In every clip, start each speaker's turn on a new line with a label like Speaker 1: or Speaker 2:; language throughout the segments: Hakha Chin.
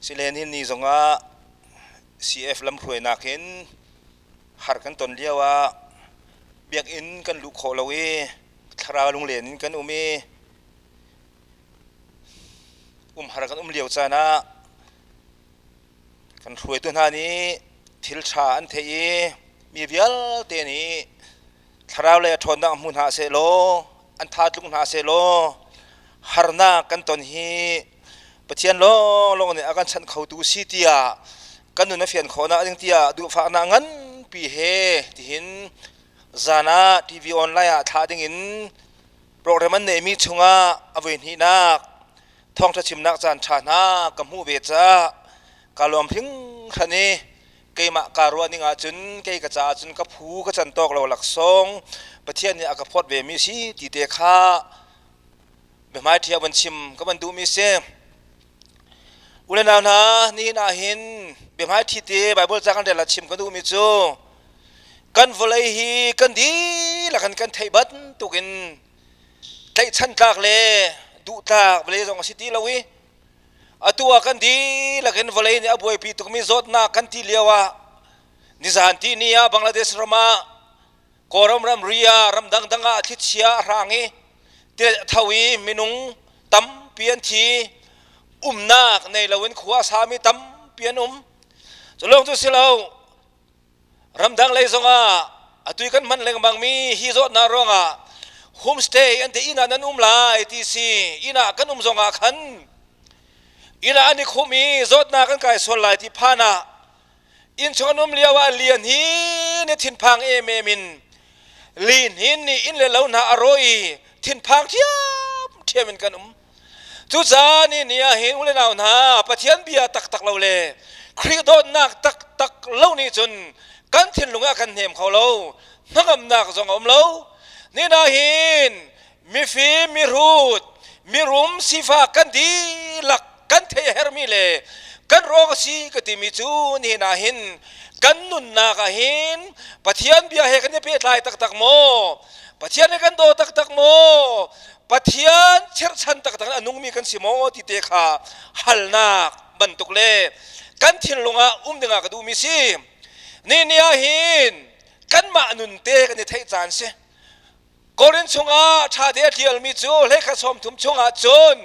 Speaker 1: Silen hin ni zongah CF lamhruainak in har kan ton lio ah biakinn kan luh khawh lo i thlarau lunglen in kan um i umhar kan um lio caan ah kan hruaitu hna nih thil ṭha an theih i mi vialte nih thlarau lei a ṭhawnnak hmu hna sehlaw an tha tlung hna sehlaw harnak kan ton hi Pathian lawnglawng nih a kan chanh khotu si tiah kan nun a fian khawhnak ding tiah duhfahnak nganpi he tihin zan ah TV online ah thlah ding in program an neihmi chungah a voi hnihnak thawngṭha chimnak caan ṭha hna ka hmuh ve caah ka lawm hringhran i keimah kaa ruah ning ahcun kei ka caah cun ka phu ka can tawk lo laksawng Pathian nih a ka phawt ve mi si ti te kha biahmaiṭhi ah van chim ka van duhmi si. U le nau hna, nihin ah hin biahmaiṭhi te Baibal ca kan rel ah chim ka duhmi cu kan vawlei hi kan dihlak in kan theih bantukin tlaihchan tlak le duh tlak vawlei zong a si ti lo i atu ah kan dihlak in vawlei nih a buaipi tukmi zawtnak kan ti lio ah nizan ti ni ah Bangladesh ram ah Kawlram ramri ah ram dangdang ah thlichia a hrang i tho i minung tampi an thi. Umnak nei loin khua a sami tampi an um. Cu lawng cu si lo, ramdang lei zongah atu kan hman lengmangmi hi zawtnak ruangah homestay an ti inn ah nan um lai ti si. Inn ah kan um zongah khan inn ah an i khumh i zawtnak kan kai sual lai ti phan ah Innchung an um lio ah lian hi ni thinphang emem in lin hin nih inn le lo hna a rawh i thinphang ṭhiamṭhiam in kan um. Cucaah ni ni ah hin u le nau hna Pathian bia taktak lo le Khrih dawtnak taktak lo nih cun kan thinlung ah kan hnem kho lo, hnangamnak zong a um lo. Ni na hin mifim, mihrut, mirum, sifak kan dihlak kan theih a herhmi le kan rawng a si ka timi cu nihin ah hin kan nunnak ah hin Pathian bia he kan i pehtlai taktak maw? Pathian he kan daw taktak maw? Pathian cherhchan taktak in a nungmi kan si maw ti te kha halnak bantuk le kan thinlung ah um dingah ka duhmi si. Ni ni ah hin kanmah nun te kan i theih caan si. Korin chungah ṭha te a ṭialmi cu hlekhat 30 chungah cun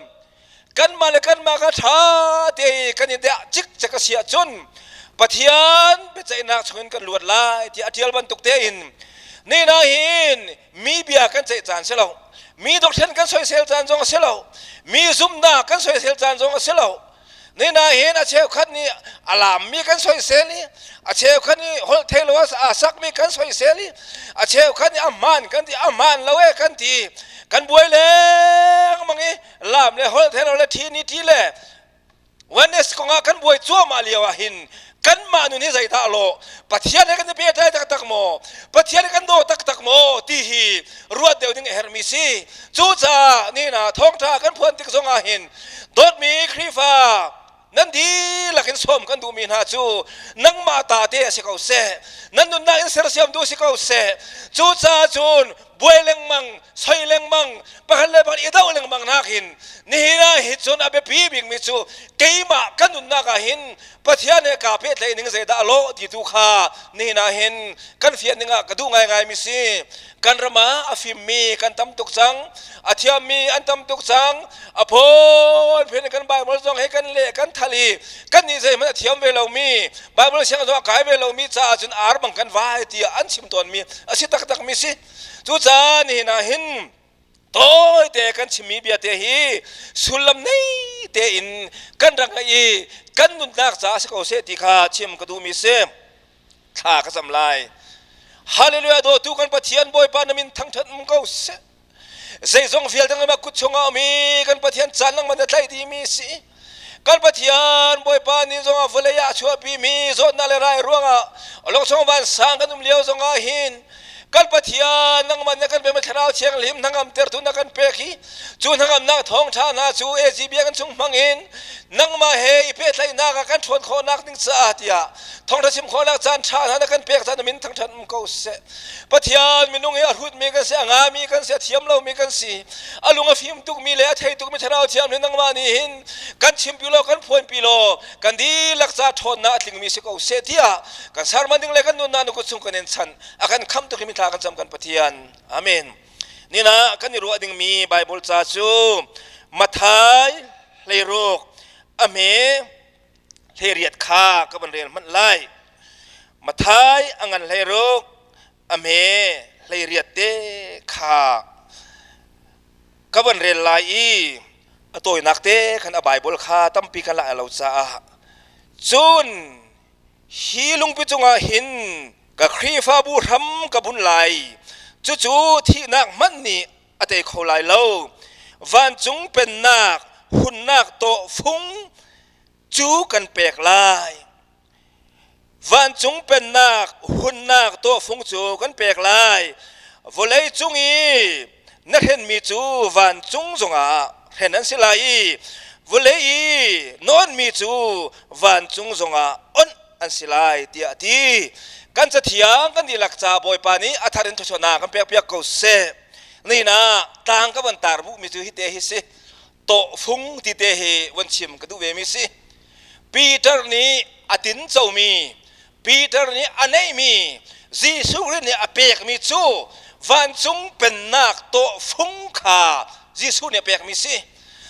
Speaker 1: kanmah le kanmah kha ṭha te i kan i deh cikcek a si ahcun Pathian biaceihnak chungin kan luat lai tiah a ṭial bantuk tein ni na hin mi bia kan ceih caan si lo, mi dothlen kan soisel caan zong a si lo, mi zumhnak kan soisel caan zong a si lo. Ninahin a cheukhat nih a laammi kan soisel i a cheukhat nih holh theilo a sakmi kan soisel i a cheukhat nih a hmaan kan ti, a hmaan lo e kan ti. Kan buai lengmang i laam le holh theilo le ṭhi ni ṭi le oneness kongah kan buai cuahmah lio ah hin kanmah nun hi zeidah lawh, Pathian he kan i pehtlai taktak maw, Pathian he kan daw taktak maw ti hi ruat deuh ding a herhmi si. Cucaah nina thawngṭha kan phuan tik zongah hin dawtmi Khrihfa nan dihlak in sawm kan duhmi hna cu nangmah ta te a si ko seh, nan nunnak in sersiam duh si ko seh. Cucaah cun buai lengmang, soi lengmang, pakhat le pakhat i doh lengmang nakin nihin ah hi cun a biapi bikmi cu keimah ka nunnak ah hin Pathian he kaa pehtlaih ning zeidah a lawh ti tu kha nihin ah hin kan fian ding ah ka duh ngaingaimi si. Kan ram ah a fimmi kan tam tuk cang, a thiammi an tam tuk cang, a phunphun in kan Bible zong he kan leh kan thal i kannih zeihmanh a thiam ve lomi, Bible siang zong a kai ve lomi caah cun ar bang kan vai tiah an chim tawnmi a si taktakmi si. Cucaah nihin ah hin tawite kan chimmi bia te hi sullam nei tein kan rak ngaih i kan nunnak caah si ko seh ti kha chim ka duhmi si. Thla ka cam lai. Hallelujah. Dawtu kan Pathian Bawipa, na min thangthat um ko seh. Zeizong vialte nangmah kut chungah um i kan Pathian, caan nangmah na tlaih dihmi si. Kan Pathian Bawipa, ni zongah vawlei ah a chuahpi mi zawtnak le rai ruangah lawngchong vansang kan um lio zongah hin. Kan Pathian nangmah na kan pekmi Thlarau Thianghlim hnangamtertu na kan pek hi cu hnangamnak thawngṭha hna cu AG biakinn chung hmangin nangmah he i pehtlaihnak ah kan ṭhawn khawhnak ding caah tiah thawngṭha chim khawhnak caan ṭha hna na kan pek caah na min thangṭhat um ko seh. Pathian minung hi a hrutmi kan si, a ngami kan si, a thiam lomi kan si, a lung a fim tukmi le a thei tukmi Thlarau Thianghlim nangmah nih hin kan chimpi law kan phuanpi law kan dihlak ca ṭhawnnak a tlingmi si ko seh tiah kan serman ding le kan nunnak na kut chung kan in chanh a kan khamh tuk i mithla kan cam kan Pathian. Amen. Nina kan i ruah dingmi Bible ca cu Matthai 16 a hme 18 kha ka van rel hmanh lai. Matthai a ngan 16 a hme 18 te kha ka van rel lai i a tawinak te khan a Bible kha tampi kan la lo caah cun hi lungpi cungah hin ka Khrihfabu hram ka bunh lai cucu thihnak hmanh nih a tei kho lai lo vancung pennak hunnak tawhfung cu kan pek lai vancung pennak hunnak tawhfung cu kan pek lai vawlei cung i na hrenmi cu vancung zongah hren an si lai i vawlei i nawnmi cu vancung zongah onh an si lai tiah a ti kan cathiang kan dihlak ca Bawipa nih a thar in thawchuahnak kan pekpiak ko seh nihin ah tlang ka van tar buhmi cu hi te hi si tawhfung ti te hi van chim ka duh ve mi si Peter nih a tin comi Peter nih a neihmi Jesuh Khrih nih a pekmi cu vancung pennak tawhfung kha Jesuh nih a pekmi si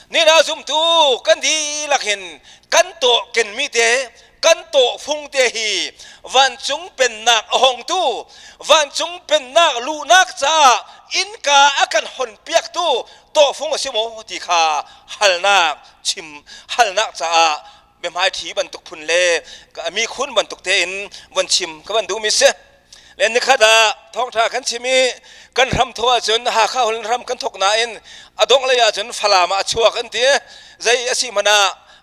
Speaker 1: Nina zumtu kan dihlak hin kan tawh kenmi te kan tawhfung te hi vancung pennak a hongtu vancung pennak luhnak caah innka a kan honpiaktu tawhfung a si maw ti kha halnak chim halnak caah biahmaiṭhi bantuk phun le mi khun bantuk tein von chim ka van duhmi si. Le nikhat ah thawngṭha kan chim i kan hram thawh ahcun Hakha holh hram kan thawk nain a dongh lei ahcun Falam ah a chuak an ti. Zei a si hmanh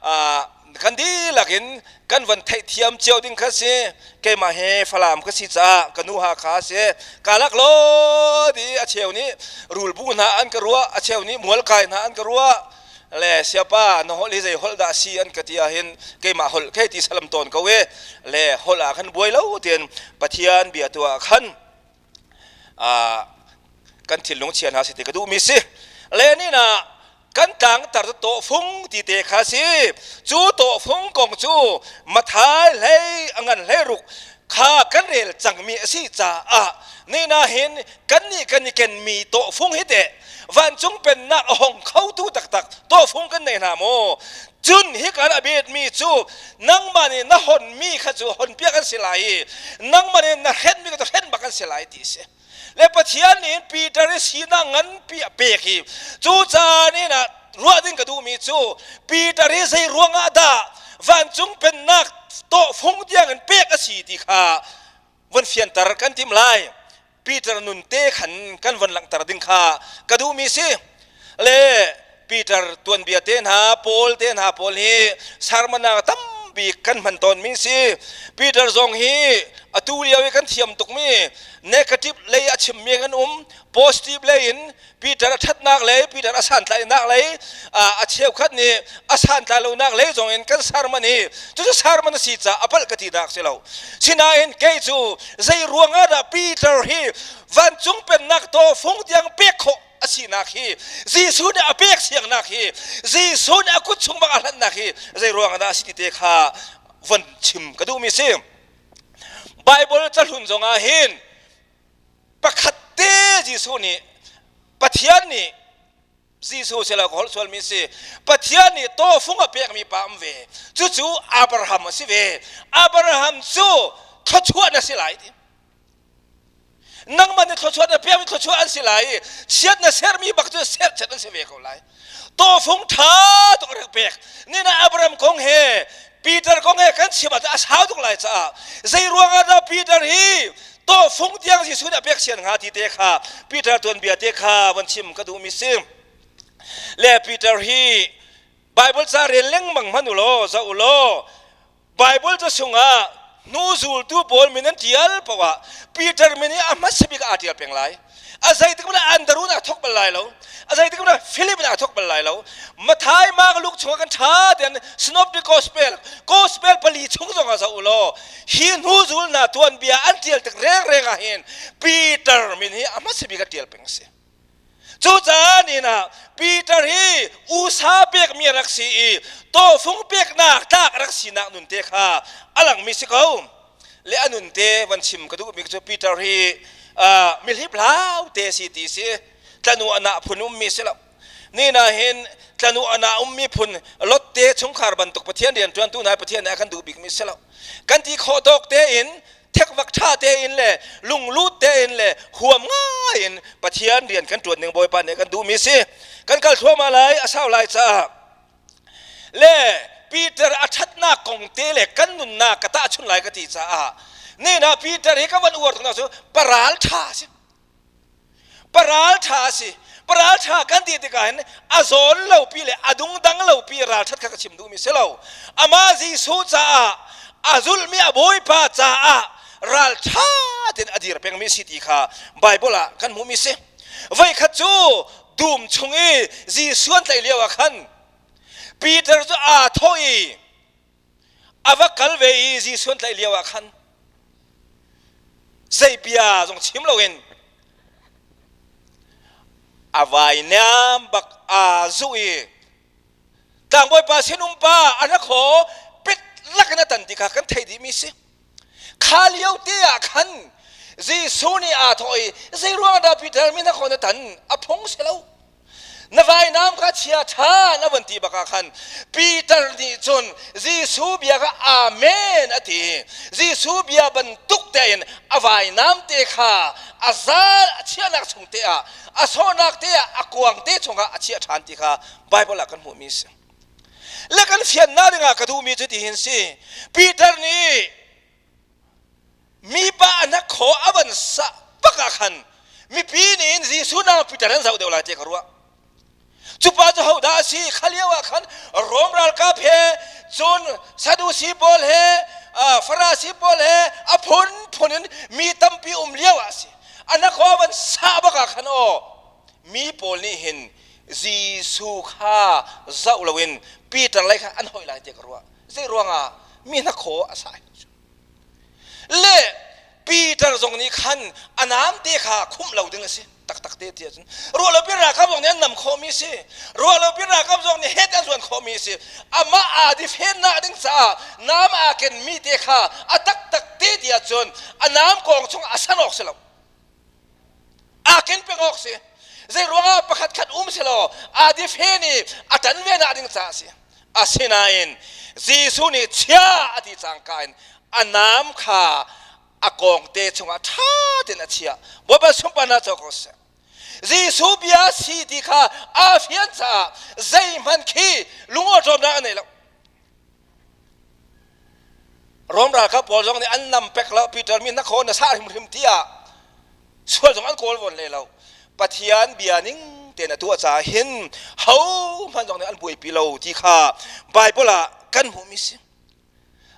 Speaker 1: ah kan dihlak in kan van theihthiam cio ding kha si. Keimah hi Falam ka si caah ka nu Hakha a si. Ka lak law ti a cheu nih rulbu hna an ka ruah, a cheu nih mualkai hna an ka ruah. Le siapa na holh hi zei holh dah si an ka ti ahhin keimah holh khe ti salam tawn ko e le holh ah khan buai lo tiin Pathian bia tu ah khan kan thinlung chia hna si ti ka duhmi si le ni na kan tlang tar tawhfung ti te kha si cu tawhfung kong cu Mathai hlei a ngan hlei ruk kha kan rel cangmi a si caah ni na hin kan nih kan i kenmi tawhfung hi teh vancung pennak a hong khotu taktak tawhfung kan nei hna maw cun hikan a betmi cu nangmah nih na honmi kha cu honpiak an si lai i nangmah nih na hrenmi kha cu hren bak an si lai ti si le Pathian nih Peter i sinak nganpi a pek hi cu caan in ah ruah ding ka duhmi cu Peter hi zei ruangah dah vancung pennak tawhfung tiang in pek a si ti kha von fianter kan tim lai Peter nun te khan kan von langhter ding kha ka duhmi si le Peter tuanbia te hna Paul te hna pawl hi sermon ah tampi kan hman tawnmi si Peter zong hi atu lio i kan thiam tukmi negative lei a chimmi kan um positive lei in Peter a ṭhatnak lei Peter a santlaihnak lei a cheukhat nih a santlai lonak lei zong in kan sermon hi cucu sermon a si caah a palh ka tinak si lo sinain kei cu zei ruangah dah Peter hi vancung pennak tawfung tiang pek khawh a sinak hi Jesuh nih a pek siangnak hi Jesuh nih a kut chung bang a hlanhnak hi zei ruangah dah a si ti te kha von chim ka duhmi si Bible cahlun zongah hin pakhat te Jesuh nih Pathian nih Jesuh sila ka holh sualmi si Pathian nih tawfung a pekmi pa um ve cucu Abraham a si ve Abraham cu thluachuah na si lai ti nangmah nih thluachuah na pekmi thluachuah an si lai i chiat na sermi bak cu serchiat an si ve ko lai tawfung ṭha tuk a rak pek nina Abraham kong he Peter kong he kan chim ahcun a sau tuk lai caah zei ruangah dah Peter hi tawfung tiang Jesuh nih a pek sian hnga ti te kha Peter tuanbia te kha von chim ka duhmi si le Peter hi Bible ca rel lengmang hmanh u law zoh u law Bible ca chungah Hnuzultu pawl min an ṭial paoh ah Peter min hi a hmasa bik ah aa ṭial peng lai. A zeitik hmanh ah Andrew nih a thawk bal lai lo. A zeitik hmanh ah Philip nih a thawk bal lai lo. Matthai, Mark, Luke chungah kan ṭha tein Synoptic Gospel, Gospel pali chung zongah zoh u law hi hnuzul hna tuanbia an ṭial tik rengreng ah hin Peter min hi a hmasa bik ah ṭial peng a si. Cucaah nihin ah Peter hi usa pekmi a rak si i tawfung peknak tlak a rak sinak nun te kha a langmi si ko. Le a nun te van chim ka duhmi cu Peter hi mihliplau te si ti si tlanu ana phun ummi si lo. Nihin ah hin tlanu ana ummi phun lot te chungkhar bantuk Pathian rianṭuantu hna Pathian nih a kan duh bikmi si lo. Kan ti khawh tawk tein thekvak ṭha tein le lunglut tein le huam ngai in Pathian rian kan ṭuan ning Bawipa nih kan duhmi si. Kan kal thluahmah lai, a sau lai caah. Le Peter a ṭhatnak kong te le kan nunnak ka tahchun lai ka ti caah nina Peter hi ka van uar tuk cu paral ṭha a si. Paral ṭha a si. Paral ṭha kan ti tikah hin a zawn lopi le a dungdang lopi ralṭhat kha ka chim duhmi si lo. Amah Jesuh caah a zulhmi a Bawipa caah ralṭha tein a dir pengmi si ti kha Baibal ah kan hmuhmi si. Voikhat cu dum chung i Jesuh an tlaih lio ah khan Peter cu aa thawh i a va kal ve i Jesuh an tlaih lio ah khan zei bia zong chim loin a vainam bak aa zuh i tlangbawipa sinum pa a hnakhaw pit lakin a tan ti kha kan theih dihmi si. Kha lio te ah khan Jesuh nih aa thawh i zei ruang dah Peter mi hnakhaw na tan a phung si lo. Na vainam kha chia ṭhan a van ti bak ah khan Peter nih cun Jesuh bia kha Amen a ti. Jesuh bia bantuk tein a vainam te kha a zal a chiahnak chung te ah a sawhnak te ah a kuang te chungah a chiah ṭhan ti kha Bible ah kan hmuhmi a si. Le kan fiannak dingah ka duhmi cu tihin si. Peter nih mipa a hnakhaw a van sah bak ah khan mipi nih Jesuh nang Peter an zoh deuh lai ti ka ruah. Cu pa cu hodah a si? Kha lio ah khan Rom ralkap he cun Sadusi pawl he Farasi pawl he a phunphun in mi tampi um lio ah a si. A hnakhaw a van sah bak ah khan aw mi pawl nih hin Jesuh kha zoh loin Peter lei kha an hoih lai ti ka ruah. Zei ruangah mi hnakhaw a sah Le Peter zong nih khan a namte kha khumh lo ding a si taktak te ti ahcun ruah lo pin ralkap zong nih an nam khawhmi a si ruah lo pin ralkap zong nih het an zuan khawhmi a si amah aa difennak ding caah nam aa kenmi te kha a taktak te ti ahcun a nam kong chung a san awk si lo aa ken peng awk si zei ruangah pakhat khat um si law aa difen i a tan ve nak ding caah a si asinain Jesuh nih chia a ti cangka in a naam kha a kawngte chungah ṭha tein a chiah Bawipa sunparnak co ko seh Jesuh bia si ti kha aa fian caah zeihmanh khi lungawṭawmnak a nei lo Rom ralkap pawl zong nih an nam pek lo Peter mi na khaw na sah hrimhrim tiah sual zong an kawl vawn le lo Pathian bia ning tein a tuah caah hin ho hmanh zong nih an buaipi lo ti kha Bible ah kan hmuhmi si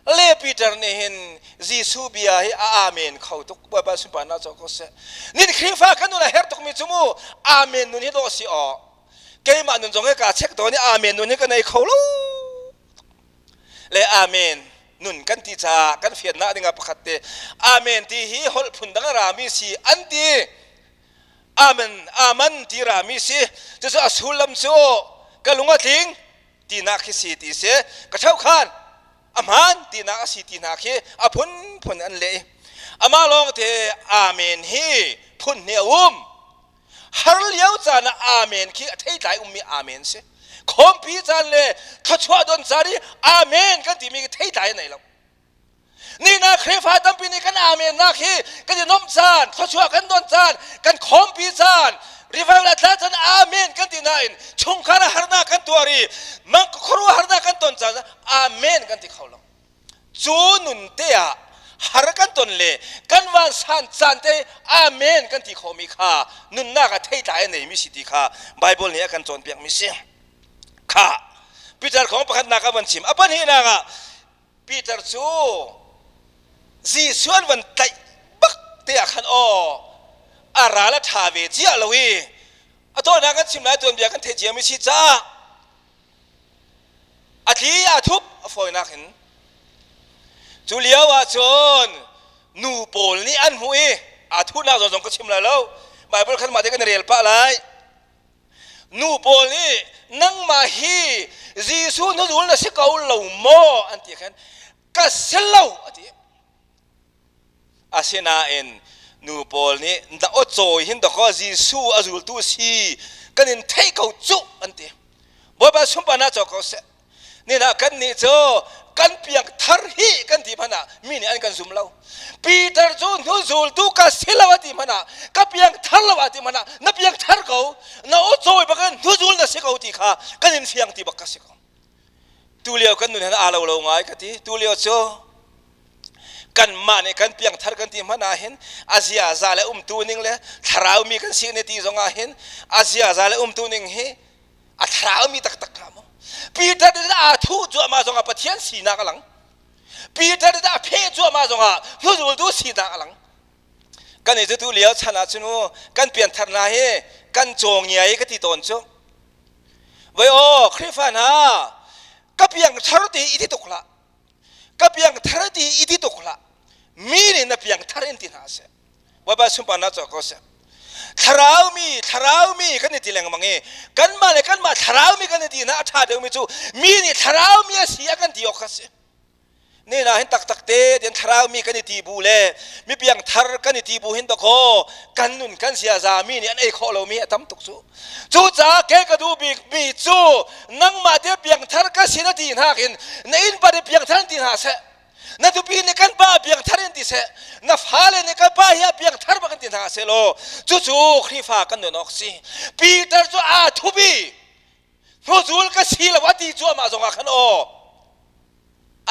Speaker 1: le Peter nih hin Jesuh bia hi a amen kho tuk Bawipa sunparnak co ko seh nin Khrihfa kan nun a herh tukmi cu mu amen nun hi dawh si aw keimah nun zong hi kaa check tawn i amen nun hi ka nei kho lo le amen nun kan ti caah kan fiannak dingah pakhat te amen ti hi holh phun dang a rami si an ti amen aman ti rami si cucu a sullam cu ka lung a tling tinak khi si ti si ka ṭheu khan a hmaan tinak a si ti hna khi a phunphun an leh amah lawng te amen hi phun hnih a um har lio caan ah amen khi a theitlai ummi amen si khawmpi caan le thluachuah don caan i amen kan timi khi theitlai nei lo nina Khrihfa tampi nih kan amen nak hi kan i nomh caan thluachuah kan don caan kan khawmpi caan revival a tla caan amen kan ti nain chungkhar a harnak kan tuar i mang khuaruah harnak kan ton caan amen kan ti kho lo Cu nun te ah har kan ton le kan vansan caan te amen kan ti khawhmi kha nunnak ah theitlai a neimi si ti kha Bible nih a kan cawnpiakmi si. Kha Peter kong pakhatnak a van chim. A pahnihnak ah Peter cu Jesuh an van tlaih bak te ah khan aw a ral a ṭha ve cia lo i a tawnak kan chim lai tuanbia kan theih ciami si caah a thli a thup a fawinak in cu lio ah cun nu pawl nih an hmuh i aa thuhnak zong ka chim lai lo. Bible khan mah te kan rel pah lai. Nu pawl nih nangmah hi Jesuh hnuzul na si ko lo maw an ti khan ka si lo a ti. Asinain nu pawl nih na aw cawi hin dakaw Jesuh a zultu si kan in theih ko cuh an ti. Bawipa sunparnak co ko seh. Nina kan nih cu kan piang thar hi kan ti hmanh ah mi nih an kan zum lo. Peter cu hnuzultu ka si lo a ti hmanh ah ka piang thar lo a ti hmanh ah na piang thar ko na aw cawi bak in hnuzul na si ko ti kha kan in fiang ti bak ka si ko. Tulio kan nun hen aa lo lo ngai ka ti. Tulio cu kanmah nih kan piangthar kan ti hmanh ah hin a ziaza le umtu ning le thlarau mi kan si ne ti zong ah hin a ziaza le umtu ning hi a thlarau mi taktak hnga maw? Peter nih aa thuh cuahmah zong ah Pathian sinak a lang. Peter nih a pheh cuahmah zong ah hnuzultu sinak a lang. Kan i tu lio chan ah cun u kan pianthar hna hi kan cawngiai ka ti tawn cu. Voi aw Khrihfa hna ka piangthar ti i ti tuk hlah. Ka piangthar ti i ti tuk hlah. Mi nih na piangthar in ti hna seh. Bawipa sunparnak cu ko seh. Thlarau mi, thlarau mi kan i ti lengmang i kanmah le kanmah thlarau mi kan i ti hna a ṭha deuhmi cu mi nih thlarau mi a si a kan ti awk kha a si. Ne na hin taktak te tian thlarau mi kan i ti bu le mi piang thar kan i ti bu hin dakaw kan nun kan ziaza mi nih an ei khawh lomi a tam tuk cu. Cucaah ke ka duh bik mi cu nangmah te piangthar ka si na ti hna hin na innpa nih piangthar in ti hna seh. Na nupi nih kan pa piangthar in ti seh. Na fale nih kan pa hi a piangthar bak in ti hna seh law cucu Khrihfa kan nun awk si. Peter cu aa thubi hnuzul ka si lo a ti cuahmah zongah khan aw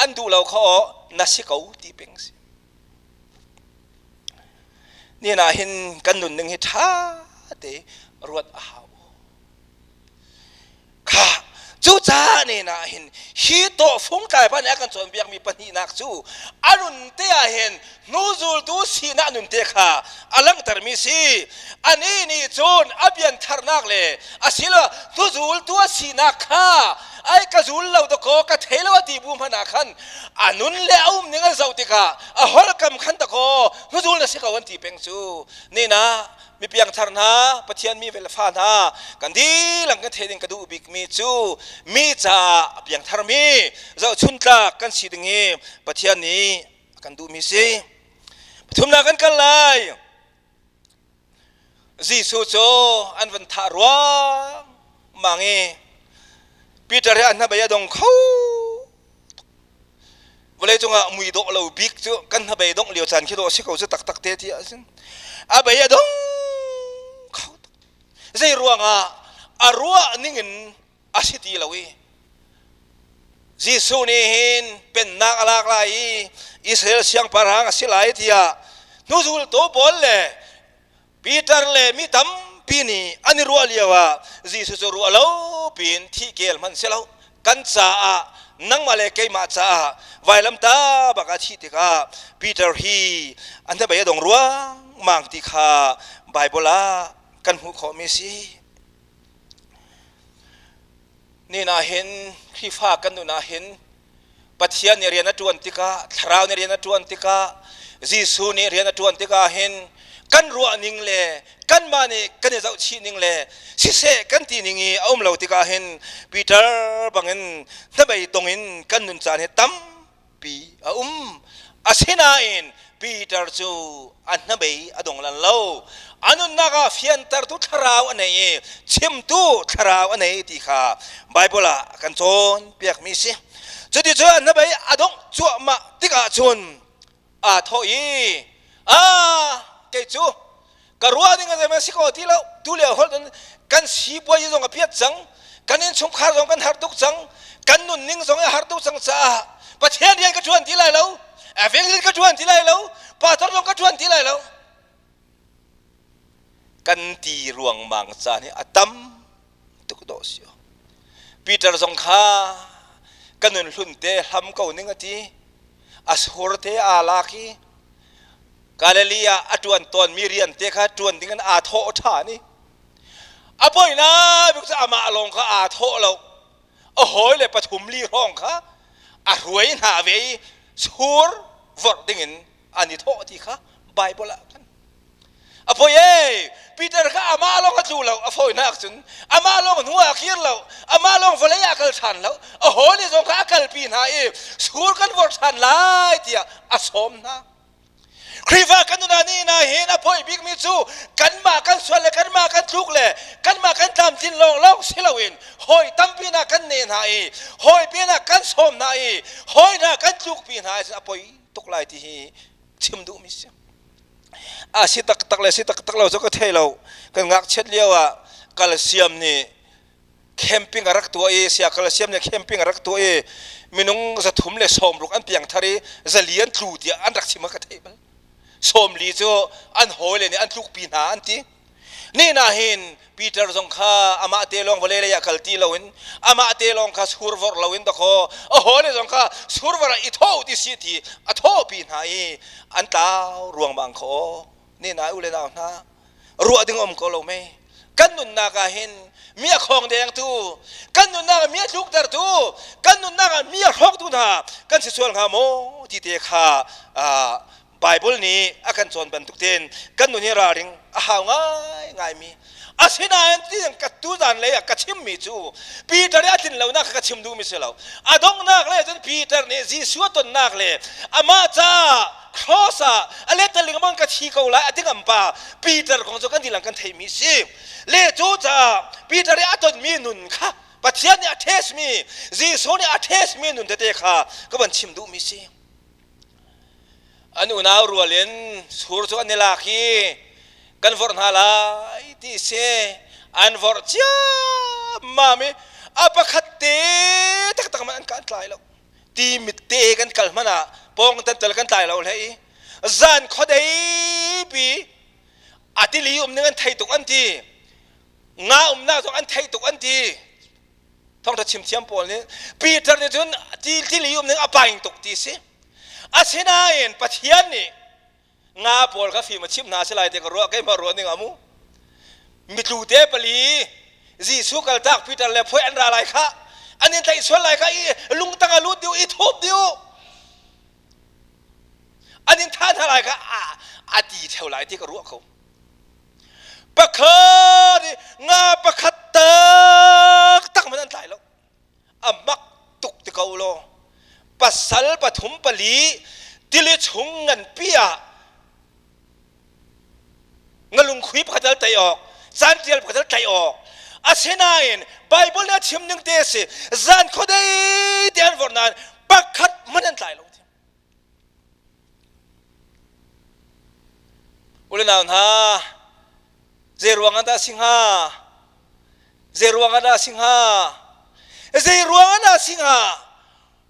Speaker 1: an duh lo kha aw na si ko ti peng si. Nihin ah hin kan nunning hi ṭha te ruat a hau. Kha cucaah nihin ah hin hi tawhfung tlaipa nih a kan cawnpiakmi pahnihnak cu a nun te ah hin hnuzultu sinak nun te kha a langhtermi si. Anih nih cun a piantharnak le asiloah hnuzultu a sinak kha ai ka zul lo dakaw ka thei lo a ti bu hmanh ah khan a nun le a um ning an zoh tikah a holkam khan dakaw hnuzul na si ko an ti peng cu. Nina mi piangthar hna Pathian mi vel fa hna kan dihlak kan theih ding ka duh bikmi cu mi caah a piangthar mi zohchuntlak kan si ding hi Pathian nih a kan duhmi si. Pathumnak kan kal lai. Jesuh cu an van thah ruang mang i Peter he an hnabei a dong kho vawlei cungah mui dawh lo bik cu kan hnabei dongh lio caan khi dawh si ko cu taktak te ti ahcun a bei a dong kho tuk. Zei ruangah a ruah ningin a si ti lo i Jesuh nih hin pennak a lak lai i Israel siangpahrang a si lai tiah hnuzultu pawl le Peter le mi tampi nih an i ruah lio ah Jesuh cu ruah lo piin thih kel hmanh si lo kan caah nangmah le keimah caah vailamta bak a thih tikah Peter hi an hnabei a dong ruangmang ti kha Baibal ah kan hmuh khawhmi a si. Nihin ah hin Khrihfa kan nun ah hin Pathian nih rian a ṭuan tikah, Thlarau nih rian a ṭuan tikah, Jesuh nih rian a ṭuan tikah hin kan ruah ning le kanmah nih kan i zohchih ning le siseh kan ti ning i a um lo tikah hin Peter bangin hnabei tong in kan nun caan hi tam pi a um. Asinain Peter cu a hnabei a dong lan lo. A nunnak ah fiantertu thlarau a nei i chimtu thlarau a nei ti kha Baibal ah a kan cawnpiakmi si. Cuticun a hnabei a dongh cuahmah tikah cun aa thawh i, "Ah, kei cu ka ruah ning a zeihmanh si ko ti lo. Tu lio holh cun kan sipuazi zong a piat cang, kan innchungkhar zong kan har tuk cang, kan nunning zong a har tuk cang caah Pathian rian ka ṭuan ti lai lo, evangelist ka ṭuan ti lai lo, pastor zong ka ṭuan ti lai lo." Kan ti ruangmang caan hi a tam tuk dawh si. Peter zong kha ka nun hlun te hlam ko ning a ti. A sur te aa lak i. Galilee ah a ṭuan tawnmi rian te kha ṭuan ding in aa thawh ṭhan i a poinak bik cu amah lawng kha aa thawh lo. A hawile pathum li hrawng kha a hruai hna ve i sur vorh ding in an i thawh ti kha Baibal ah kan a poi ee Peter kha amah lawng a tlu lo a fawinak cun amah lawng hnu ah a kir lo amah lawng vawlei ah a kal ṭhan lo a hawile zong kha a kalpi hna i sur kan vorh ṭhan lai tiah a sawm hna Khrihfa kan nun ah ni na hin a poi bikmi cu kanmah kan sual le kanmah kan tluk le kanmah kan tlamtlin lawng lawng si loin hawi tampi na kan ne hna i hawi pi na kan sawm hna i hawi hna kan tlukpi hna i a poi tuk lai ti hi chim duhmi si. A si taktak le si taktak lo cu ka thei lo. Kan ngakchiat lio ah kalsiam nih camping a rak tuah i sia kalsiam nih camping a rak tuah i minung 360 an piangthar i 400 an tlu tiah an rak chim ka theih bal. 40 cu an hawile nih an tlukpi hna an ti. Ni na hin Peter zong kha amah te lawng vawlei lei ah kal ti loin amah te lawng kha survorh loin dakaw a hawile zong kha survorh ah i thawh ti si ti a thawhpi hna i an tlau ruangmang kho ni na u le nau hna ruah ding um ko lo mei kan nunnak ah hin mi a khawng dengtu kan nunnak ah mi a tluktertu kan nunnak ah mi a hrawktu hna kan si sual hnga maw ti te kha Bible nih a kan cawn bantuk tein kan nun hi ralring a hau ngaingaimi asinain tiang ka tuzan lei ah ka chimmi cu Peter i a tlin lonak kha ka chim duhmi si lo a donghnak le cun Peter nih Jesuh a tonnak le amah caah cross ah a let lengmang ka thi ko lai a ti ngam pa Peter kong cu kan dilang kan theimi si le cu caah Peter i a tonmi nun kha Pathian nih a testmi Jesuh nih a testmi nun tete kha ka van chim duhmi si An unau rual in sur cu an i lak i kan vorh hna lai ti si. An vorh ciammam i a pakhat te taktak man an kan tlai lo. Ti mit te kan kal hmanh ah pawng tan kan tlai lo hlei i zan khuadei pi a tili um ning an thei tuk an ti. Nga umnak zong an thei tuk an ti. Thawngṭha chim thiam pawl nih Peter nih cun ti tili um ning a paing tuk ti si. Asinain Pathian nih nga pawl kha fim a chimh hna si lai ti ka ruah keimah ruah ning amu. Mitlu te pali Jesuh kaltak Peter le phuai an ra lai kha an in tlaih sual lai kha i lungtang a lut diu i thup diu an in thah hna lai kha a ti theo lai ti ka ruah ko. Pakhat i nga pakhat taktak man an tlai lo. A mak tuk ti ko law. Pasal pathum pali tili chung nganpi ah ngalungkhui pakhat al tei awk cantial pakhat al tlaih awk asinain Bible nih a chim ning te si zan khuadei te an vorh nain pakhat hmanh an tlai lo. U le nau hna, zei ruang ah dah si hnga? Zei ruang ah dah si hnga? Zei ruang ah dah si hnga?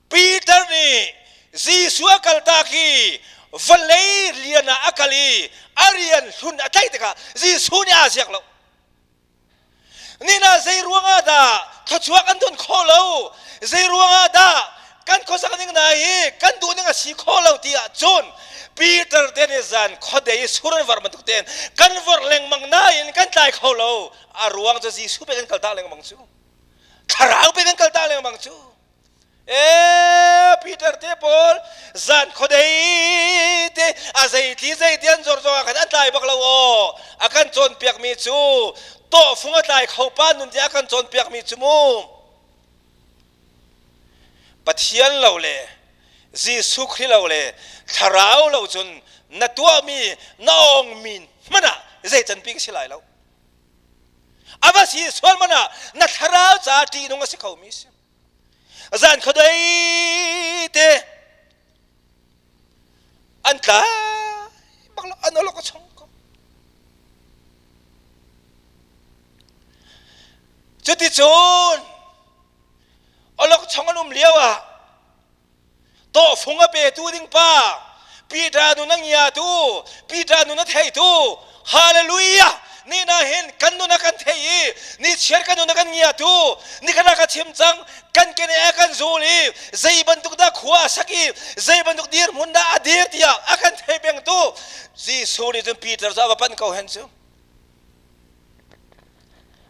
Speaker 1: Peter nih Jesuh a kaltak i vawlei rian ah a kal i a rian hlun a tlaih tikah Jesuh nih aa ziak lo. Nina zei ruangah dah thluachuah kan don khawh lo? Zei ruangah dah kan khuasak ning hna hi kan duh ning a si khawh lo ti ahcun Peter te nih zan khuadei i sur an var bantuk tein kan vorh lengmang nain kan tlai kho lo. A ruang cu Jesuh pe kan kaltak lengmang cu. Thlarau pe kan kaltak lengmang cu. Ee Peter te pawl zan khuadei te a zeitli zeiti an zor zong ah khan an tlai bak lo aw a kan cawnpiakmi cu tawhfung a tlai kho pa nun tiah a kan cawnpiakmi cu mu Pathian lo le Jesuh Khrih lo le thlarau lo cun na tuahmi na ongmi hmanh ah zei canpi ka si lai lo a va si sual man ah na thlarau caah ṭihnung a si khomi si Zan khuadei te an tlai bak lo an olok a chong ko. Cuticun olok chong an um lio ah tawhfung a petu ding pa Peter nun a ngiatu Peter nun a theitu Hallelujah ni na hin kan nun a kan thei i ni chiar kan nun a kan ngiatu ni kha ka chim cang kan kene a kan zul i zei bantuk dah khua a sak i zei bantuk dirhmun dah a dir tiah a kan thei pengtu. Jesuh nih cun Peter cu a va panh ko hen cu.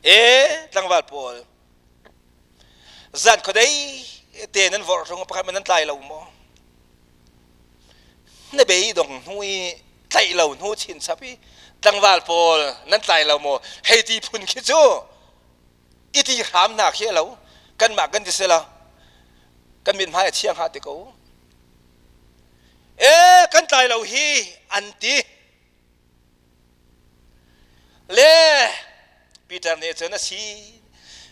Speaker 1: E tlangval pawl zan khuadei te nan vorh hrung pakhat man nan tlai lo maw? Na bei dong hnu i tlaih lo hnu chin chap i tlangval pawl nan tlai lo maw? Hei ti phun khi cu i ti hram hna khi a lo. Kanmah kan ti sila kan mithmai a chia hnga ti ko. E kan tlai lo hi an ti. Le Peter nih cun a si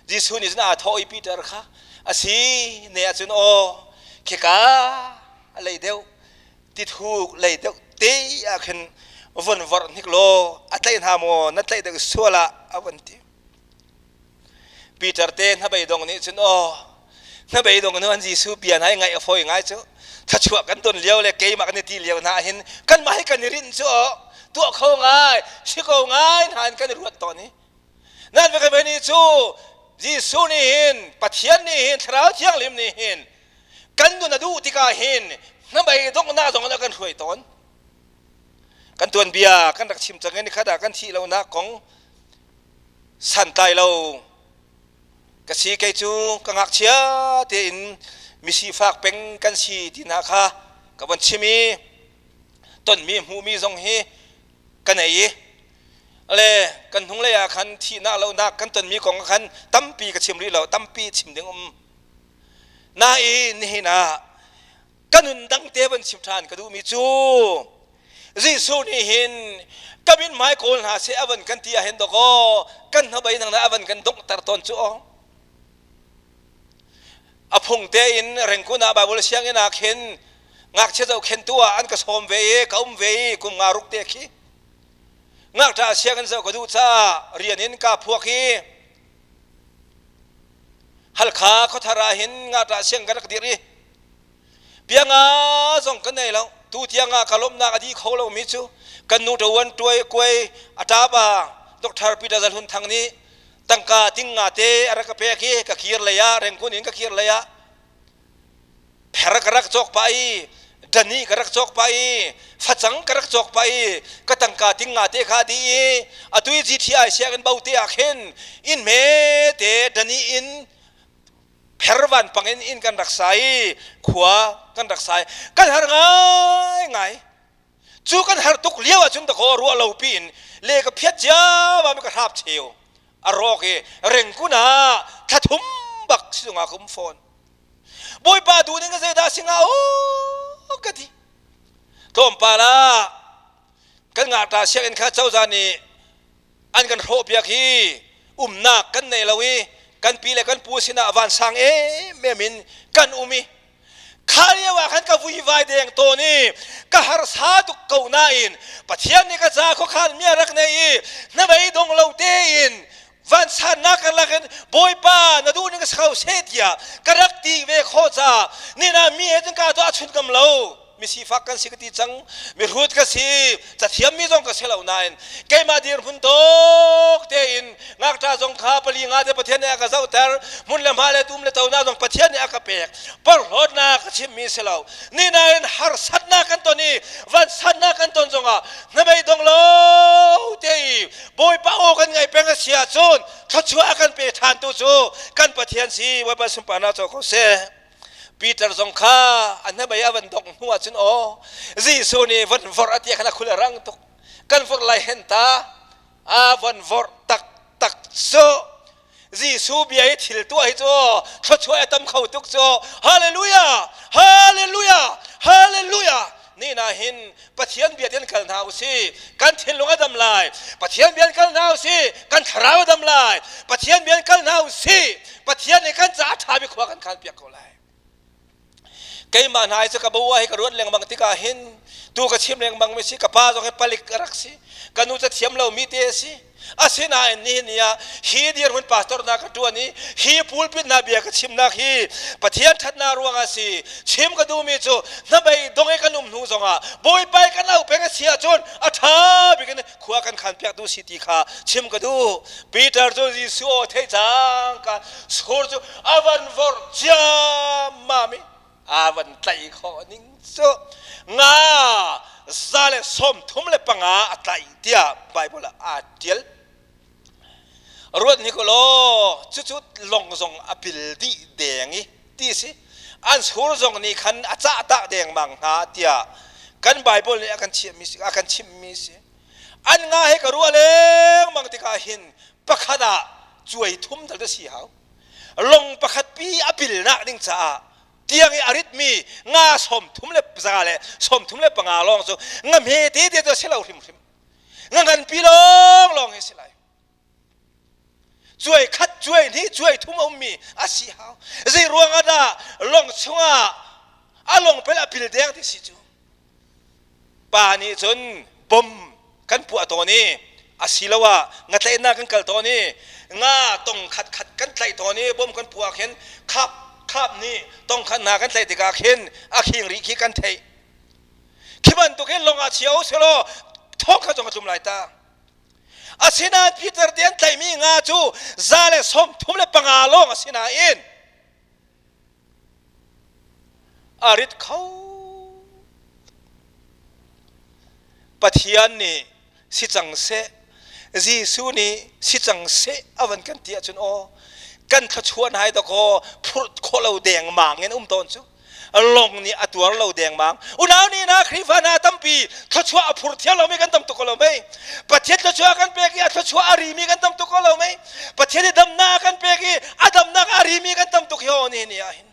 Speaker 1: Jesuh nih cun aa thawh i Peter kha a si ne ahcun aw khika a lei deuh tithuk lei deuh te ah khin von vorh hnik law a tlaih hna maw na tlaih deuh sual ah a von ti. Peter te hnabeidong nih cun aw hnabeidong nu an Jesuh bia hna i ngaih a fawi ngai cu thluachuah kan ton lio le keimah kan i ti lio hna hin kanmah hi kan i rinh cu aw tuah kho ngai si ko ngai hna in kan i ruat tawn i nan va ni cu Jesuh nih hin Pathian nih hin Thlarau Thianghlim nih hin kan nun a duh tikah hin hnabei donghnak zong in a kan hruai tawn kan tuanbia kan rak chim cang i nikhat ah kan thih lonak kong santlai lo ka si. Kei cu ka ngakchia tein misifak peng kan si ti hna kha ka von chim i tonmi hmuhmi zong hi ka nei i le kan hnunglei ah khan thihnak lonak kan tonmi kong ah khan tampi ka chim rih lo, tampi chim ding um nain nihin ah ka nun dang te van chim ṭhan ka duhmi cu Jesuh nih hin ka min hmai kawl hna seh a van kan ti ahhin dawkaw kan hnabei nang a van kan donghter tawn cu aw. A phung tein Rengkun ah Bible sianginn ah khin ngakchia zohkhentu ah an ka sawm ve i ka um ve i kum nga ruk te khi ngakṭah sianginn zoh ka duh caah rian in ka phuak i Halkha khuathar ah hin ngakṭah siang kan rak dirh i Pianga zong kan nei lo. Tu tiang ah ka lawmhnak a dih kho lomi cu kan nu ṭawan tuai kuai a ṭapa Dr. Peter Zal Hun Thang nih tangka ting nga te a rak ka pek i ka kir lei ah Rengkun in ka kir lei ah pher ka rak cawk pah i dani ka rak cawk pah i facang ka rak cawk pah i ka tangka ting nga te kha dih i atu i GTI sianginn bo te ah khin inn hme te dani in pher vanpang in inn kan rak sa i khua kan rak sa i kan har ngai ngai. Cu kan har tuk lio ahcun dakaw ruah lo piin le ka phiat ciammam i ka hrap cheu a rawk i rengkun ah thlathum bak sizung ah ka um fawn. Bawipa duh ning ka zeidah singa o ka ti. Tlawmpal ah kan ngakṭah sianginn kha cozah nih an kan hrawhpiak hi umnak kan nei lo i kan pi le kan pu sinah vansang emem in kan um i kha lio ah khan ka vuivai deng tawn i ka harsa tuk ko nain Pathian nih ka ca khuakhan mi a rak nei i hnabei dong lo tein vansannak karlak in Bawipa na duh ning ka si ko seh tiah ka rak ti ve khawh caah nina mi he cun ka tuah chun ngam lo. Misifak kan si ka ti cang, mihrut ka si, cathiam mi zong ka si lo nain keimah dirhmun tawk tein ngakṭah zong kha pali nga te Pathian nih a ka zohter, hmun le hma le tum le tonak zong Pathian nih a ka pek. Porhlawtnak ka chimmi si lo. Ni nain harsatnak kan ton i vansatnak kan ton zongah hnabei dong lo te i Bawipa aw kan ngaih peng a si ahcun thluachuah a kan pe ṭhantu cu kan Pathian si. Bawipa sunparnak co ko seh. Peter zong kha a hnabei a van dongh hnu ahcun aw Jesuh nih von vorh a ti khan a khul a rang tuk. Kan vorh lai hen ta. A von vorh taktak cu Jesuh bia hi thil tuah hi cu thluachuah a tam kho tuk cu. Hallelujah, hallelujah, hallelujah. Ni na hin Pathian bia ten kal hna usih, kan thinlung a dam lai. Pathian bia kal hna usih, kan thlarau a dam lai. Pathian bia kal hna usih, Pathian nih kan caah ṭha bik khua kan khan piak ko lai. Keimah hna hi cu ka bo hi ka ruat lengmang tikah hin tu ka chim lengmang mi si. Ka pa zong hi palik a rak si, ka nu ca thiam lo mi te a si. Asinain nihin ni ah hi dirhmun pastor na ka ṭuan i hi pulpit na bia ka chimnak hi Pathian ṭhatnak ruangah si. Chim ka duhmi cu hnabei dong i kan um hnu zongah Bawipa i kan auh peng a si ahcun a ṭha bik in khua kan khan piak duh si ti kha chim ka duh. Peter cu Jesuh aw theih cangka sur cu a van vorh ciammam i a van tlaih khawh ning cu nga. 135 a tlaih tiah Baibal ah aa ṭial. Ruat hnik law cucu lawng zong a pil dih deng i ti si. An sur zong nih khan a cah tak dengmang hna tiah kan Baibal nih a kan chimmi a kan chimhmi si. An nga he ka ruah lengmang tikah hin pakhat ah cuai thum tal te si hau. Long pakhat pi a pilnak ding caah tiang i a ritmi nga 31 le 35 lawng cu nga hme te te cu si lo hrimhrim. Nga nganpi lawnglawng hi si lai. Cuai khat, cuai hnih, cuai thum a ummi a si hau. Zei ruang ah dah lawng chungah a lawng pel a pil deng ti si cu. Pa nih cun bom kan puah tawn i asiloah ngatlaihnak kan kal tawn i nga tong khat khat kan tlaih tawn i bom kan puah khin khap khap nih tong khat hna kan tlaih tikah khin a khing rih khi kan theih. Khi bantuk hin lawng ah chia u selaw thawng kha zong a tlum lai ta. Asinain Peter te an tlaihmi nga cu 135 lawng a si nain a rit kho. Pathian nih si cang seh, Jesuh nih si cang seh a van kan ti ahcun aw kan thluachuah hna hi dakaw phurh khawh lo dengmang in um tawn cu. Long nih a tuar lo dengmang. Unau nih na Khrihfa hna tampi thluachuah a phur thiam lomi kan tam tuk ko lo mei. Pathian thluachuah kan pek i a thluachuah a rimi kan tam tuk ko lo mei. Pathian i damnak a kan pek i a damnak a rimi kan tam tuk hi aw ni ni ah hin.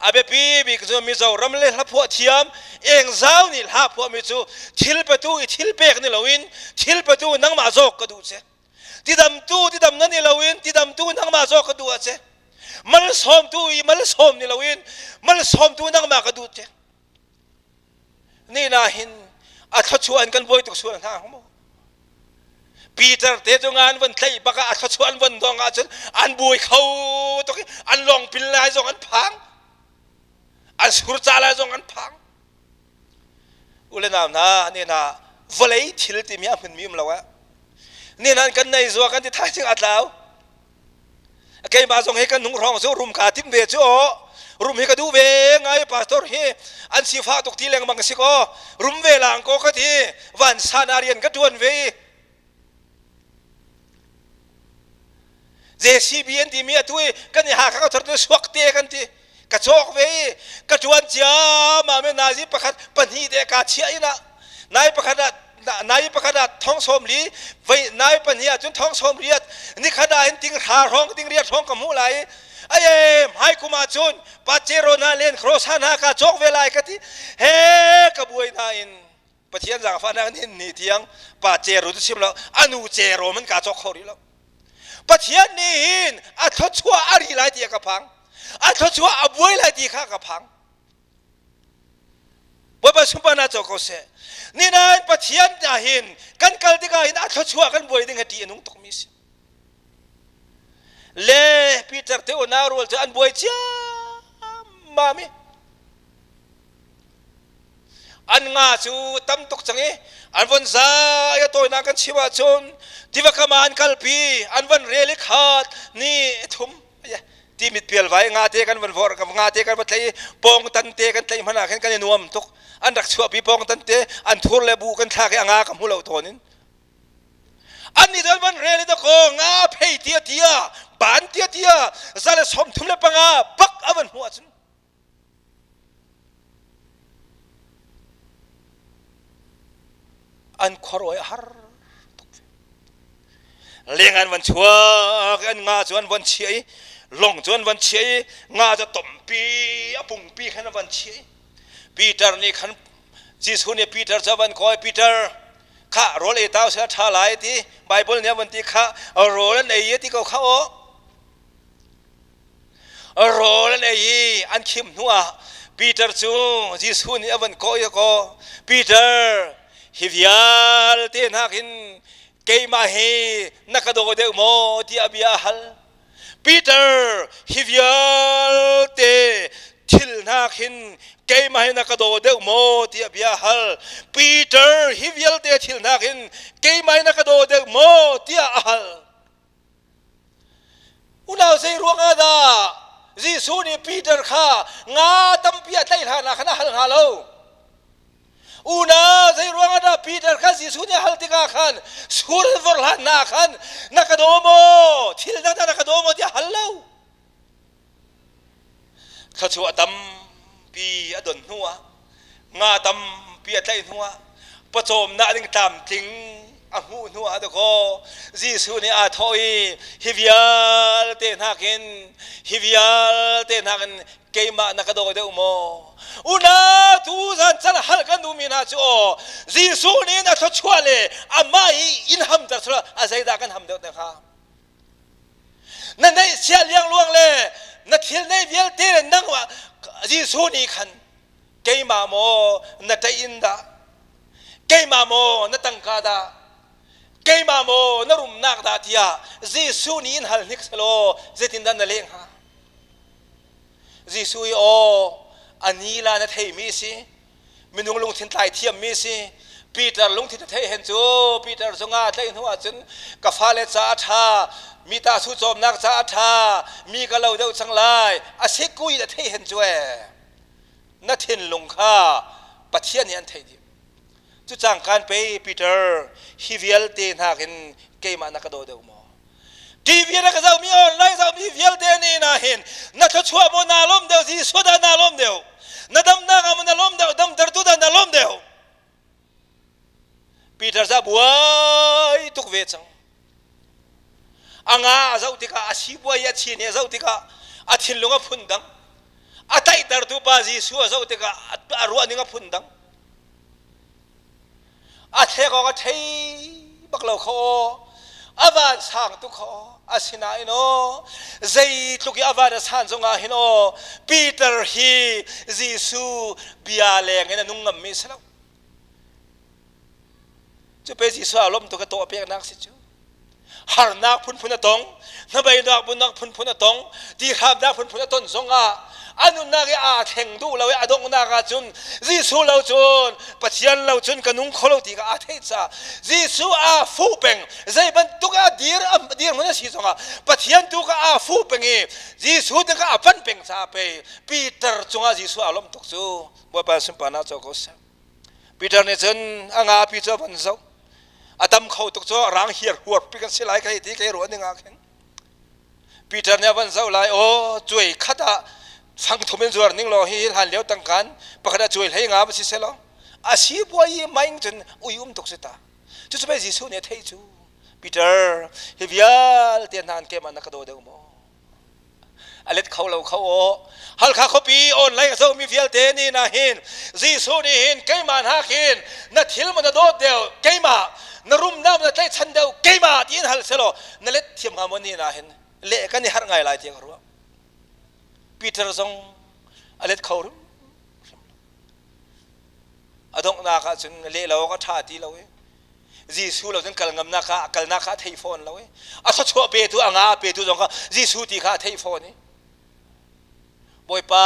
Speaker 1: A biapi bik cu Mizoram le hlaphuah thiam engzau nih hla phuahmi cu thil petu i thil pek ni loin thil petu nangmah zawk ka duh che. Tidamtu tidam na ni loin tidamtu nangmah zawk ka duh a che. Malsawmtu i malsawm ni loin malsawmtu nangmah ka duh che. Ni na hin a thluachuah in kan buai tuk sual hna mu. Peter te cu nga an von tlaih bak ah a thluachuah an von dong ahcun an buai kho tuk i an lawng pil lai zong an phang. An sur ca lai zong an phang. Ule nau hna, ne hna vawlei thil timi a hmunmi um lo ah. Ne nan kan nei zua kan ti thaizing a tlau. Keimah zong hi kan nung hrawng cu rum kaa tim ve cu aw. Rum hi ka duh ve ngai pastor hi an sifah tuk ti lengmang si kaw rum ve lang ko ka ti van san ah rian ka tuan ve i JCB an timi atu i kan i Hakha ka thor suak te kan ti ka cawk ve i ka tuan ciammam i nazi pakhat pahnih te ka chiah in ah nai pakhat ah nai pakhat ah thong sawm li vei nai pahnih ah cun thong sawm riat nikhat ah hin ting hra hrawng ting riat hrawng ka hmuh lai ai hmai kum ah cun pacero na len krosa na ka cawk ve lai ka ti he ka buai na in Pathian zaangfahnak nih ni tiang pa cero tu chim lo anu cero man ka cawk kho rih lo Pathian nih hin a thluachuah a ri lai ti a ka phang a thluachuah a buai lai ti kha ka phang Bawipa sunparnak co ko seh ninain Pathian ah hin kan kal tikah hin a thluachuah kan buai ding hi ṭih a nung tukmi si le Peter te unau rual cu an buai ciammam i An nga cu tam tuk cang i an von zai a tawinak kan chim ahcun tiva kam ah an kalpi an van rel i khat ni thum ti mit pial vai nga te kan van vor nga te kan va tlei pong tan te kan tlei hmanh ah khin kan i nuam tuk an rak chuahpi pong tan te an thur le bu kan thlak i a nga ka hmu lo tawn in an nih cun van rel i dakaw nga phei tia tia ban tia tia 135 bak a van hmuh ahcun An khuaruah a har tuk ve. Leng an van chuak an nga cu an van chiah i lawng cu an van chiah i nga cu tompi a pungpi khan an van chiah i Peter nih khan Jesuh nih Peter cu a van kawi Peter kha rawl ei ta usih a ṭha lai ti Bible nih a van ti kha rawl an ei ti ko kha aw Rawl an ei i an khim hnuah Peter cu Jesuh nih a van kawh i kaw Peter hi vialte nakin keimah hi na ka daw deuh maw tiah bia a hal. Peter hi vialte thil hna khin keimah hi na ka daw deuh maw tiah bia a hal. Peter hi vialte thil hna khin keimah hi na ka daw deuh maw tiah a hal. Unau zei ruangah dah Jesuh nih Peter kha nga tampi a tlaih hlan ah khan a hal hnga lo? Unau zei Peter kha Jesuh nih hal tikah khan sur in vor hlan na khan na ka daw maw thil dang na ka daw maw tiah hal lo. Thluachuah tampi a don hnuah nga tampi a tlaih hnuah pawcawmnak ding tlamtling a hmuh hnuah dakaw Jesuh nih aa thawh i hi vialte nakin hi vialte nakin keimah na ka daw deuh maw? Unau tu zan can hal kan duhmi hna cu aw Jesuh nih na thluachuah le amah i in hamter sula a zeidah kan ham deuh te hnga? Na neihsia liangluang le na thil neih vialte le nangmah Jesuh nih khan keimah maw na ṭaih in dah keimah maw na tangka dah keimah maw na rumnak dah tiah Jesuh nih in hal hnik selaw zeitindah na leh hnga? Jesuh i aw a ni la na theimi si minung lungthin tlai thiammi si Peter lungthin a theih hen cu Peter cu nga tlaih hnu ahcun ka fale ca a ṭha mi ta su cawmnak ca a ṭha mi ka lo deuh cang lai a si kui a theih hen cu ee na thinlung kha Pathian nih an theih dih cu cangkan pei Peter hi vialte nakin keimah na ka daw deuh maw TV na ka zohmi online zohmi vialte nih na hin na thluachuah maw naa lawm deuh Jesuh dah naa lawm deuh na damnak ah maw na lawm deuh damtertu dah na lawm deuh Peter za buai tuk ve cang a nga a zoh tikah a sibuai a chin a zoh tikah a thinlung a phun dang a tlaihtertu pa Jesuh a zoh tikah a ruah ning a phun dang A thlek awk a thei bak lo kho a van sang tuk kho asinain aw zeitluk i a van a san zongah hin aw Peter hi Jesuh bia leng in a nung ngammi si lo cu pe Jesuh a lawm tuk a tawh peknak si cu harnak phunphun a tong hnabeinak bunnak phunphun a tong tihramnak phunphun a ton zongah a nunnak i aa thleng duh lo i a donghnak ah cun Jesuh lo cun Pathian lo cun ka nung kho lo ti kha aa theih caah Jesuh aa fuh peng zei bantuk ah dir dirhmun a si zongah Pathian tu kha aa fuh peng i Jesuh te kha a panh peng caah pei Peter cungah Jesuh aa lawmh tuk cu Bawipa sunparnak co ko seh Peter nih cun a ngapi cu a von zoh a tam kho tuk cu rang hiar huar pi kan si lai ka hei ti kei ruah ning ah khin Peter nih a van zoh lai aw cuai khat ah fang thum in zuar ning law hi hlan lio tangkan pakhat ah cuai hlei nga va si selaw a si buai i maing cun ui um tuk si ta cucu pei Jesuh nih a theih cu Peter hi vialte hna an keimah na ka daw deuh maw A let kho lo kho aw. Halkha khuapi online a zohmi vialte nih na hin Jesuh nih hin keimah hna khin na thil maw na dawt deuh keimah na rumnak na tlaihchan deuh keimah tiin hal selaw na let thiam hnga maw ni na hin leh kan i harh ngai lai tiah ka ruah. Peter zong a let kho hrim a donghnak ah cun leh lo awk a ṭha ti lo i Jesuh lo cun kal ngamnak kha kalnak kha a thei fawn lo i a thluachuah petu a nga petu zong kha Jesuh ti kha a thei fawn i Bawipa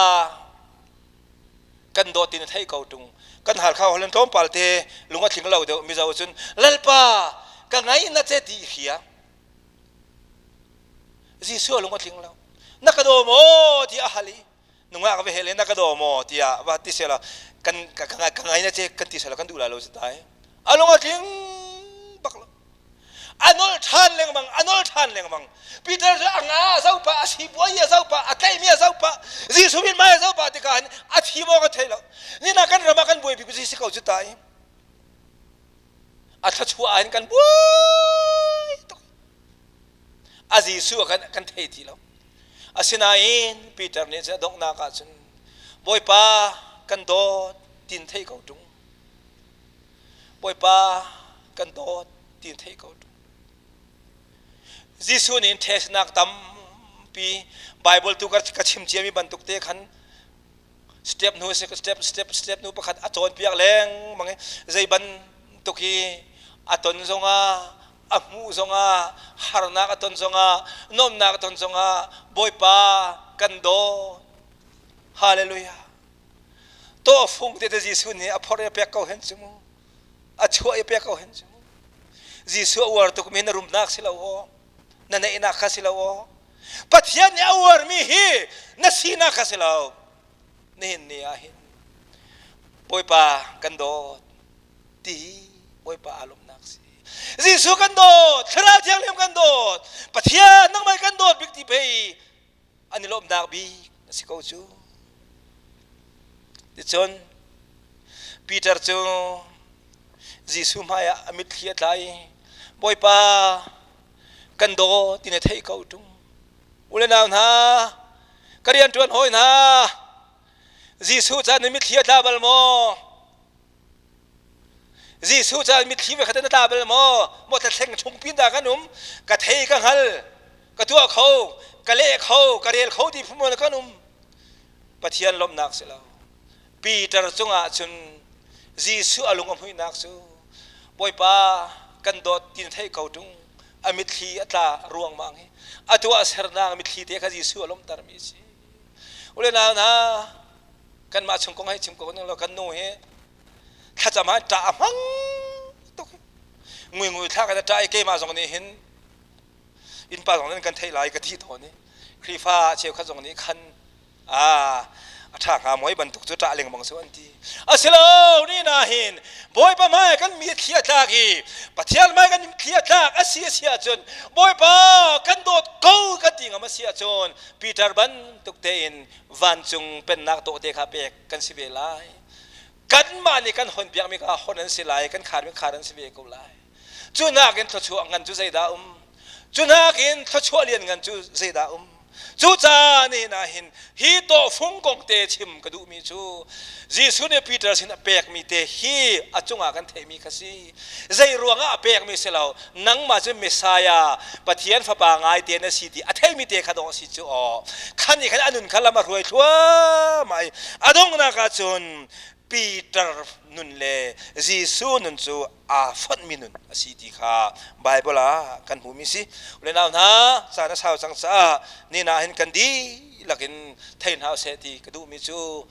Speaker 1: kan dawt tin a thei ko tung kan hal kha holen tlawmpal te lung a tling lo deuh mizo cun Lalpa ka ngai na che ti hria Jesuh lung a tling lo na ka daw maw ti a hal i nungak va hele na ka daw maw tiah va ti sela kan ka ka ngai na che kan ti sela kan duh lai lo si tai a lung a tling bak lo a nol ṭhan lengmang a nol ṭhan lengmang Peter cu a nga a zoh pah a sipuai a zoh pah a tlaihmi a zoh pah Jesuh min mai a zoh pah tikah hin a thi maw ka thei lo nina kan ram ah kan buai bik si ko cu ta i a thluachuah ah hin kan buai tuk a Jesuh kan kan thei ti lo asinain Peter nih cun a donghnak ah cun Bawipa kan dawt tin thei ko ṭung Bawipa kan dawt tin thei ko ṭung Jesuh nih testnak tampi Bible tu ka chim ciami bantuk te khan step hnu step step step hnu pakhat a cawnpiak lengmang i zei bantuk hi a ton zongah a hmuh zongah harnak a ton zongah nuamhnak a ton zongah Bawipa kan dawt hallelujah tawhfung te te Jesuh nih a phorh i a pek ko hen cu mu a chuah i pek ko hen cu mu Jesuh a uar tuk mi na rumnak si lo aw na neihnak kha si lo aw Pathian nih a uarmi hi na sinak kha si lo nihin ni ah hin Bawipa kan dawt ti. Bawipa aa lawmhnak si. Jesuh kan dawt, Thlarau Thianghlim kan dawt, Pathian nangmah kan dawt bik ti pei an i lawmhnak bik a si ko cu. Ticun Peter cu Jesuh hmaiah a mitthli a tla i Bawipa kan dawt ti na theih ko ṭung. U le nau hna, ka rianṭuan hawi hna, Jesuh caan na mitthli a tla bal maw? Jesuh caan mitthli ve khat na tla bal maw? Maw thlahleng chung pin dah kan um? Ka thei ka hngal, ka tuah kho, ka leh kho, ka rel kho ti phun kan um. Pathian lawmhnak si lo. Peter cungah cun Jesuh a lung a hmuihnak cu Bawipa kan dawt ti na theih ko ṭung. A mitthli a tla ruangmang hi a tuah sernak mitthli te kha Jesuh a lawmhtermi a si. U le nau hna, kanmah chung kong hei chim ko ning law kan nu hi thlacam ah ṭah a hmang tuk. Ngui ngui thla kan ṭah i keimah zong nih hin innpa zong nih kan theih lai ka thi tawn i Khrihfa cheukhat zong nih khan a a ṭha hnga maw hi bantuk cu ṭah lengmang cu an ti. Asilo ni na hin Bawipa hmai kan mi thli a tlak i Pathian hmai kan thli a tlak a si a si ahcun Bawipa kan dawt ko kan ti ngam a si ahcun Peter bantuk tein vancung pennak tawhte kha pek kan si ve lai. Kanmah nih kan hon biakmi kha hon an si lai, kan kharmi khar an si ve ko lai. Cu nakin thluachuah ngan cu zeidah um? Cu nakin thluachuah lian ngan cu zeidah um? Cucaah nihin ah hin hi tawhfung kong te chim ka duhmi cu Jesuh nih Peter sin a pekmi te hi a cungah kan theihmi kha si. Zei ruangah a pekmi si lo, nangmah cu Messiah, Pathian fapa ngaite na si ti a theimi te kha dawh a si cu aw. Khan nih khan a nun kha lam a hruai thluahmah i a donghnak ah cun Peter nun le Jesuh nun cu aa fonhmi nun a si ti kha Baibal ah kan hmuhmi si. U le nau hna, caan a sau cang caah ni na hin kan dihlak in thei hna usih ti ka duhmi cu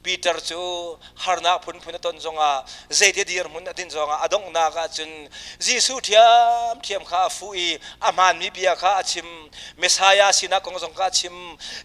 Speaker 1: Peter cu harnak phunphun a ton zongah zeiti dirhmun a din zongah a donghnak ah cun Jesuh ṭhiamṭhiam kha a fuh i a hmaanmi bia kha a chim. Messiah sinak kong zong kha a chim.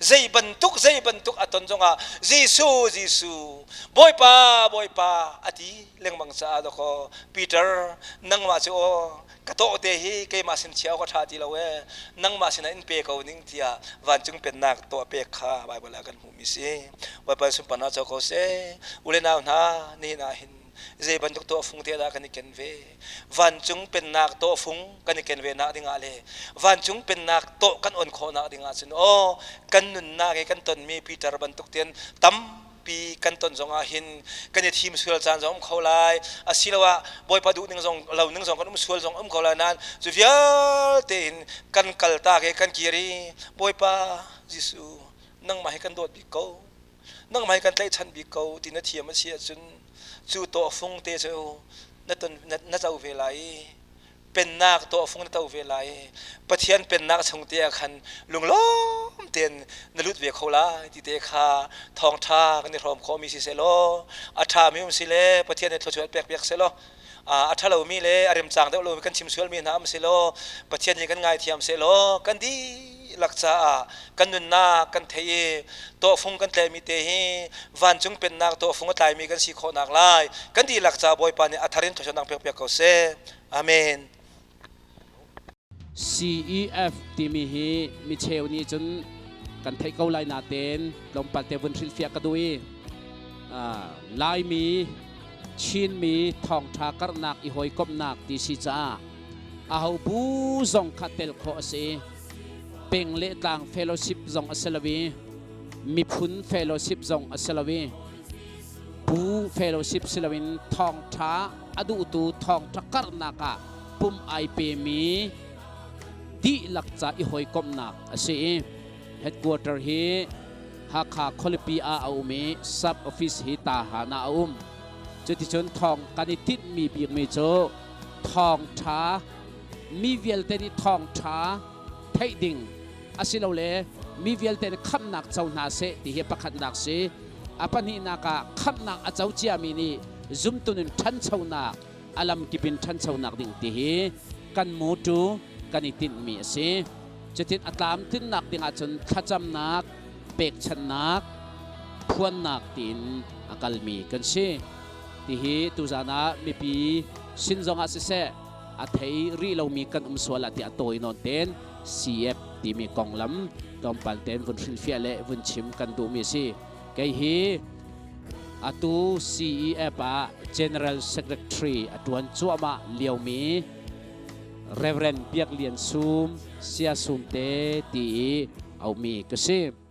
Speaker 1: Zei bantuk zei bantuk a ton zongah Jesuh Jesuh Bawipa Bawipa a ti lengmang caah dawkaw Peter nangmah cu aw ka tawhte hi keimah sin chia awk a ṭha ti lo ee nangmah sinah in pe ko ning tiah vancung pennak tawh pek kha Baibal ah kan hmuhmi si. Bawipa sunparnak co ko seh. U le nau hna nihin ah hin zei bantuk tawhfung te dah kan i ken ve? Vancung pennak tawhfung kan i ken ve nak dingah le vancung pennak tawh kan on khawhnak dingah cun aw kan nunnak i kan tonmi Peter bantuk ten tam pi kan ton zongah hin kan i thim sual caan zong um kho lai asiloah Bawipa duh ning zong lo ning zong kan um sual zong um kho lai nain cu vialte in kan kal tak i kan kir i Bawipa Jesuh nangmah hi kan dawt bik ko nangmah hi kan tlaihchan bik ko ti na thiam a si ahcun cu tawhfung te cu na ton na co ve lai i pennak tawhfung na to ve lai. Pathian pennak chung te ah khan lunglawm tein na lut ve kho lai ti te kha thawngṭha kan i hrawm khawhmi si sehlaw a ṭhami um si le Pathian nih thluachuah pek piak sehlaw a ṭhalomi le a remcang deuh lomi kan chim sualmi hna um sehlaw Pathian nih kan ngaithiam sehlaw kan dihlak caah kan nunnak kan theih i tawhfung kan tlaihmi te hi vancung pennak tawhfung a tlaimi kan si khawhnak lai kan dihlak caah Bawipa nih a thar in thluachuahnak pek piak ko seh. Amen.
Speaker 2: CEF timi hi micheu nih cun kan theih ko lai natein tlawmpal te vun hrilhfiah ka duh i Laimi Chinmi thawngṭha karhnak i hawikomhnak ti si caah aho bu zong kha tel khawh a si. Peng le tlang fellowship zong a si lo i miphun fellowship zong a si lo i bu fellowship si loin thawngṭha a duhtu thawngṭha karhnak ah pum ai pemi dihlak ca i hawikomhnak a si i headquarter hi Hakha khualipi ah a um i sub office hi Tahan ah a um. Cuticun thawng kan i tinhmi bikmi cu thawngṭha mi vialte nih thawngṭha theih ding asilole mi vialte nih khamhnak co hna seh ti hi pakhatnak si. A pahnihnak ah khamhnak a co ciami nih zumtu nun ṭhanchonak a lamkip in ṭhanchonak ding ti hi kan mawṭu kan i tinhmi a si. Cutin a tlamtlinnak ding ahcun thlacamnak, pekchanhnak, phuannak tiin a kalmi kan si. Tihi tuzaan ah mipi Sin zongah siseh a thei rih lomi kan um sual ah tiah tawi nawn ten CF timi konglam tlawmpal ten vun hrilhfiah le vun chim kan duhmi a si. Kei hi atu CEF ah General Secretary a tuan cuahmah liomi Reverend Biak Lian Sum Sia Sum te ti i aumi ka si.